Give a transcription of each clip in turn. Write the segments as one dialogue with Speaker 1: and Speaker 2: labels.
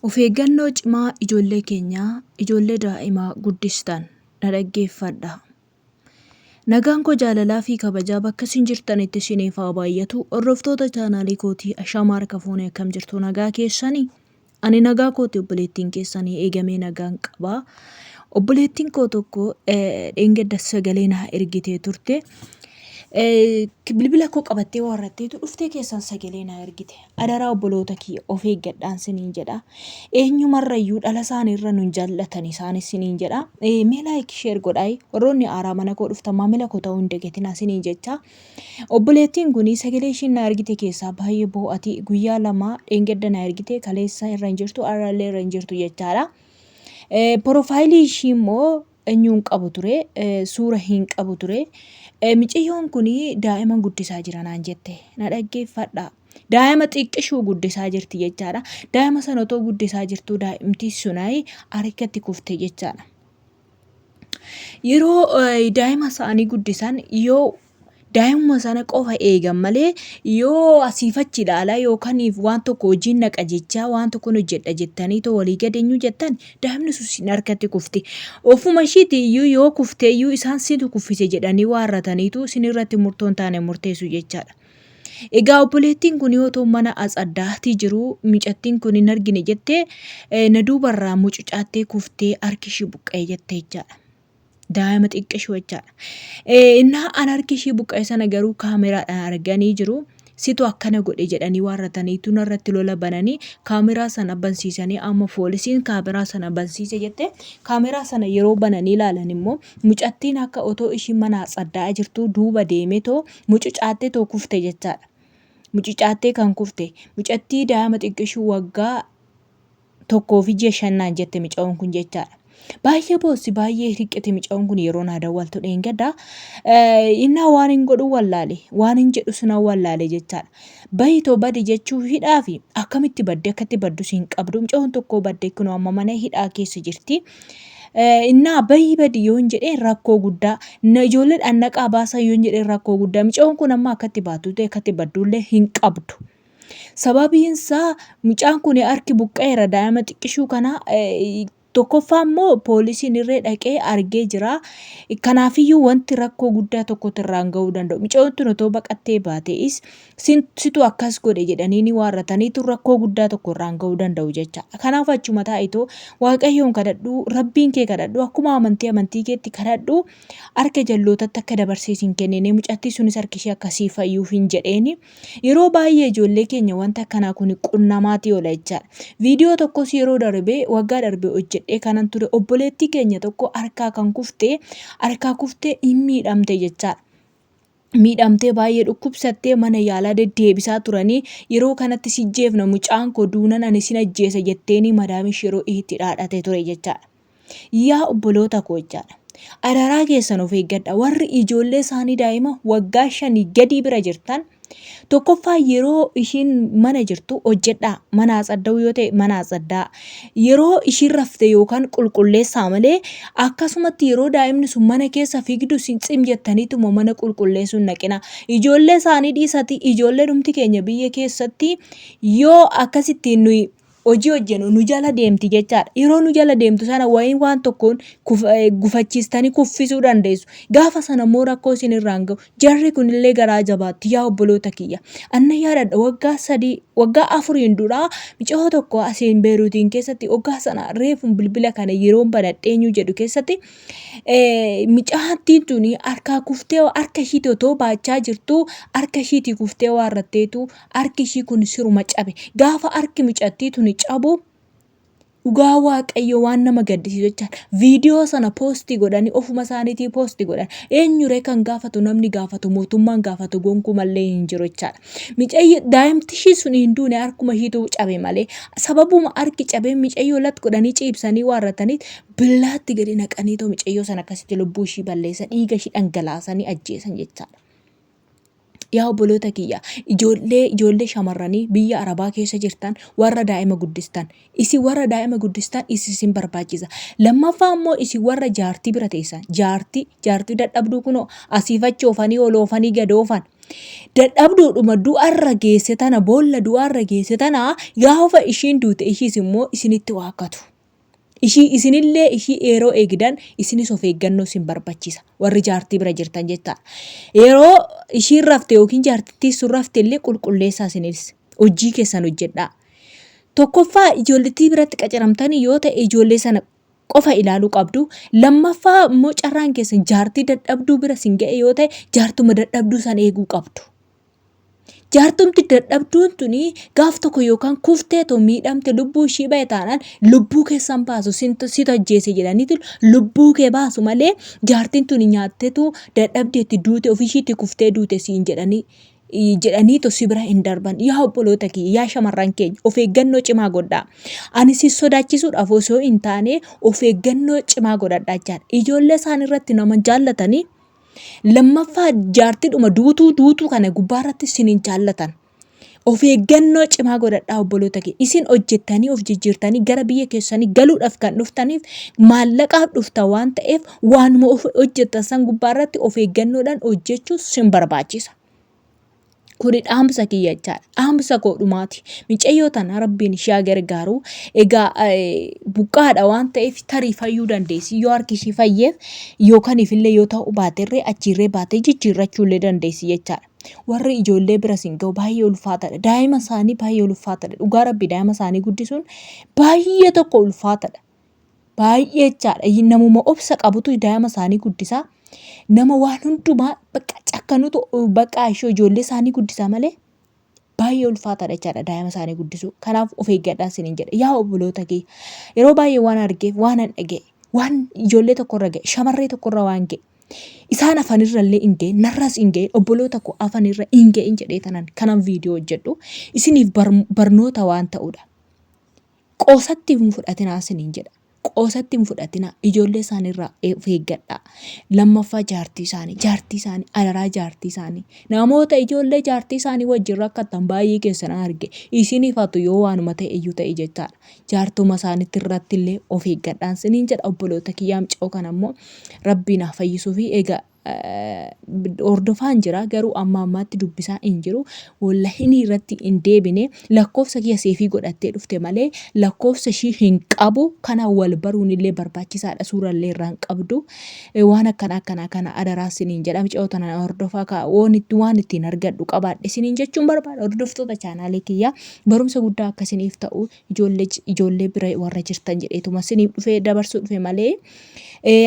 Speaker 1: Of eeggannoo cimaa ijoollee keenyaa, ijoollee daa'imaa guddistan na dhaggeeffadhaa. Nagaan koo jaalalaa fi kabajaa bakka isin jirtanitti isiniif haa baay'atu. Hordoftoota chaanaalii kootii ashamaa harka fuunee akkam jirtu nagaa keessanii? Ani nagaa kooti obboleettiin keessanii eegamee nagaan qaba. Obboleettiin koo tokko dheengadda sagalee naa ergitee turte. Bilbila koo qabattee waarratteetu dhuftee keessan sagalee naa ergite. Adaraa obboloota kiyya of eeggadhaan siniin jedha. Eenyumarrayyuu dhala isaaniirra nun jaallatani isaanis siniin jedha. Mee like share godhaayi warroonni haaraa mana koo dhuftan maamila koo ta'uu hin dagatinaa siniin jecha. Obboleettiin kun sagalee ishiin na ergite keessaa baay'ee boo'ati. Guyyaa 2 dheengadda na ergite kaleessa irra hin jirtu har'allee irra hin jirtu jechaadha. Porofaayilii ishii immoo Enyuu hin qabu ture suura hin qabu ture miciyyoon kun daa'ima guddisaa jira naan jette na dhaggeeffadha. Daa'ima xiqqishuu guddisaa jirti jechaadha. Daa'ima sana otoo guddisaa jirtuu daa'imti sunaayi harkatti kufte jechaadha. Yeroo daa'ima isaanii guddisan yoo Daa'imuma sana qofa eegan malee yoo asiif achi ilaalaa yookaan waan tokko hojiin naqa jechaa waan tokkon hojjedha jettanii too walii gad eenyu jettan daa'imni sun sin harkatti kufti. Ofuma ishiiti iyyuu yoo kuftee iyyuu isaan situ kuffise jedhanii waarrataniitu sin irratti murtoo hin taane murteessu jechaadha. Egaa obboleettiin kun yoo otoo mana atsaddaatii jiru micattiin kun hin argine jettee na duubarraa mucucaattee kuftee harki ishii buqqa'e jette jechaadha. Daa'ima xiqqishuu jechaadha. Innaa an harki ishii buqqa'e sana garuu kaameraadhaan arganii jiru. Situ akkana godhe jedhanii waarrataniitu narratti lola bananii kaameraa sana bansiisanii amma poolisiin kaameraa sana bansiise jette kaameraa sana yeroo bananii ilaalan immoo mucattiin akka otoo ishiin mana tsaddaa'aa jirtuu duuba deemee too mucucaattee too kufte jechaadha. Mucucaattee kan kufte mucattii daa'ima xiqqishuu waggaa 1 fi ji'a 5 naan jette micayoon kun jechaadha. Baay'ee boossi baay'ee hirqiti micayoon kun yeroo naa dawwaltu dheengadda. Innaa waan hin godhu wallaale waan hin jedhu sunan wallaale jechaadha. Bahitoo badi jechuu hidhaa fi akkamitti badde akkatti baddus hin qabdu micayoon tokko badde kunoo amma mana hidhaa keessa jirti. Innaa bahii badi yoon jedheen rakkoo guddaa na ijoollee dhannaqaa baasaa yoon jedheen rakkoo guddaa micayoon kun amma akkatti baattu ta'e akkatti baddullee hin qabdu. Sababiin isaa mucaan kun harki buqqa'eera daa'ima xiqqishuu kana tokkoffaa immoo poolisiin irree dhaqee argee jira. Kanaafiyyuu wanti rakkoo guddaa tokkotti irraan ga'uu danda'u. Mucayyoon tun otoo baqattee baate'is situ akkas godhe jedhanii ni waarrataniitu rakkoo guddaa tokko irraan ga'uu danda'u jecha. Kanaaf achuma taa'itoo Waaqayyoon kadhadhu, Rabbiin kee kadhadhu, akkuma amantii amantii keetti kadhadhu harka jallootatti akka dabarsee sin kennine mucattii sunis harki ishee akka sii fayyuuf hin jedheeni. Yeroo baay'ee ijoollee keenya wanta akkanaa kun qunnamaatii oola jechaadha. Viidiyoo tokkos yeroo darbe waggaa darbe hojjedhee kanan ture obboleettii keenya tokko harkaa kan kufte harkaa kuftee hin miidhamte jechaadha. Miidhamtee baay'ee dhukkubsattee mana yaalaa deddeebisaa turanii yeroo kanatti si jeefna mucaan koo duunan ani sin ajjeesa jetteenii madaamish yeroo itti dhaadhate ture jechaadha. Yaa obboloota koo jechaadha. Adaraa keessan of eeggadha. Warri ijoollee isaanii daa'ima waggaa shanii gadii bira jirtan tokkoffaa yeroo ishiin mana jirtu hojjedhaa. Mana atsadda'uu yoo ta'e mana atsaddaa. Yeroo ishiin rafte yookaan qulqulleessaa malee akkasumatti yeroo daa'imni sun mana keessa fiigdu isin cim jettaniituma mana qulqulleessuu hin dhaqina. Ijoollee isaanii dhiisati ijoollee dhumti keenya biyya keessatti yoo akkasittiin nuyi hojii hojjenu nu jala deemti jechaadha. Yeroo nu jala deemtu sana wayii waan tokkoon gufachiistanii kuffisuu dandeessu. Gaafa sana immoo rakkoo isin irraan ga'u. Jarri kunillee garaa jabaatti yaa obboloota kiyya. Anna yaadadha waggaa 3 waggaa 4n duraa micayoo tokko asiin Beeruutiin keessatti waggaa sana reefuun bilbila kana yeroon banadhee eenyu jedhu keessatti mucaattiin tuni harkaa kuftee harka ishiitii otoo baachaa jirtuu harka ishiitii kuftee waarratteetu Harki ishii kun siruma cabe. Gaafa harki mucattii tuni cabu dhugaa waaqayyo waan nama gaddisiisu jechaan viidiyoo sana poostii godhanii ofuma isaaniitii poostii godhan eenyuree kan gaafatu namni gaafatu mootummaan gaafatu gonkumallee hin jiru jechaadha. Micayyo daa'imti ishii sun hin duune harkuma ishiitu cabe malee sababuma harki cabee micayyoo lat godhanii ciibsanii waarratanii billaatti gadi naqanii too micayyoo sana akkasitti lubbuu ishii balleessan dhiiga ishii dhangalaasanii ajjeesan jechaadha. Yaa obboloota kiyya ijoollee ijoollee shamarranii biyya arabaa keessa jirtan warra daa'ima guddistan isin warra daa'ima guddistan isin isin barbaachisa lammaffaa immoo isin warra jaartii bira teessan jaartii jaartii dadhabduu kunoo asiif achi oofanii ol oofanii gad oofan Dadhabduudhuma du'arra geesse tana boolla du'aarra geesse tana gaafa ishiin duute ishiis immoo isinitti waakkatu. Ishii isinillee ishii yeroo eegdan isinis of eeggannoo isin barbachisa. Warri jaartii bira jirtan jechaadha. Yeroo ishiin rafte yookiin jaartittiin sun rafte illee qulqulleessaa isinis. Hojii keessan hojjedhaa. Tokkoffaa ijoollittii biratti qacaramtanii yoo ta'e ijoollee sana qofa ilaaluu qabdu. Lammaffaa immoo carraan keessan jaartii dadhabduu bira sin ga'e yoo ta'e jaartuma dadhabduu san eeguu qabdu. Jaartumti dadhabduun tuni gaaf tokko yookaan kuftee too miidhamte lubbuu ishii ba'e taanaan lubbuu keessan baasu situ ajjeese jedhaniitu lubbuu kee baasu malee jaartiin tuni nyaattetu dadhabdeetti duute ofiishiitti kuftee duute siin jedhanii jedhaniitu si bira hin darban. Yaa obboloota kiyya, yaa shamarran keenya of eeggannoo cimaa godhaa. Ani si sodaachisuudhaaf osoo hin taane of eeggannoo cimaa godhadhaa jechaadha. Ijoollee isaan irratti nama jaallatanii Lammaffaa jaartidhuma duutuu duutuu kana gubbaarratti isin hin jaallatan. Of eeggannoo cimaa godhadhaa obboloota kee. Isin hojjettanii of jijjiirtanii gara biyya keessanii galuudhaaf kan dhuftaniif maallaqaaf dhufta waan ta'eef waanuma of hojjettan san gubbaarratti of eeggannoodhaan hojjechuu sin barbaachisa. Kuni dhaamsa kiyya jechaadha. Dhaamsa koo dhumaati. Micayyoo tana rabbiin ishee haa gargaaru. Egaa buqqaadha waan ta'eef tarii fayyuu dandeessi. Yoo harki ishii fayyeef yookaan ifillee yoo ta'u baaterree achiirree baatee jijjiirrachuu illee dandeessi jechaadha. Warri ijoollee bira sin ga'u baay'ee ulfaataadha. Daa'ima isaanii baay'ee ulfaataadha. Dhugaa rabbi daa'ima isaanii guddisuun baay'ee tokko ulfaataadha. Baay'ee jechaadha. Namuma obsa qabutu daa'ima isaanii guddisaa. Nama waan hundumaa bakka cakkanutu bakka ishee ijoollee isaanii guddisaa malee baay'ee ulfaataadha jechaadha daa'ima isaanii guddisuu. Kanaaf of eeggadhaa isiniin jedha. Yaa obboloota kiyya yeroo baay'ee waan argeef waan an dhaga'e waan ijoollee tokkorra ga'e shamarree tokkorra waan ga'e isaan afanirra illee hin ga'in narras hin ga'in obboloota koo afanirra hin ga'in jedhee tanan kanan viidiyoo hojjedhu isiniif barnoota waan ta'udha. Qoosatti hin fudhatinaa isiniin jedha. Qoosatti hin fudhatinaa. Ijoollee isaanii irraa of eeggadhaa. Lammaffaa jaartii isaanii, jaartii isaanii, adaraa jaartii isaanii. Namoota ijoollee jaartii isaanii wajjin rakkattan baay'ee keessan arge. Isiniif hatu yoo waanuma ta'e iyyuu ta'e jechaadha. Jaartuma isaaniitti irratti illee of eeggadhaan isiniin jedha obboloota kiyyaa mucoo kana immoo rabbiin haa fayyisuu fi egaa hordofaan jira garuu amma ammaatti dubbisaa hin jiru wallahinii irratti hin deebine lakkoofsa kiyya seefii godhattee dhufte malee lakkoofsa ishii hin qabu kana wal baruun illee barbaachisaadha suurallee irraa hin qabdu waan akkana akkanaa kana adaraa siniin jedha mucayoo tana hordofaa kaa waan ittiin argadhu qabaadhe siniin jechuun barbaada hordoftoota chaanaalee kiyyaa barumsa guddaa akka isiniif ta'u ijoollee ijoollee bira warra jirtan jedheetuma isiniif dhufee dabarsuu dhufe malee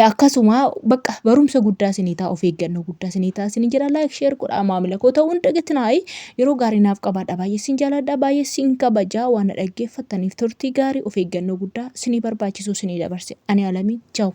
Speaker 1: akkasuma bakka barumsa guddaa isinii ta'a of eeggannoo guddaa isinii ta'a isinii jedha like share godhaa maamila koo ta'uu hin dagatinaayi yeroo gaarii naaf qabaadha baay'ee isin jaaladha baay'ee isin kabajaa waan na dhaggeeffattaniif turtii gaarii of eeggannoo guddaa isinii barbaachisu isinii dabarse ani alamiin chaw.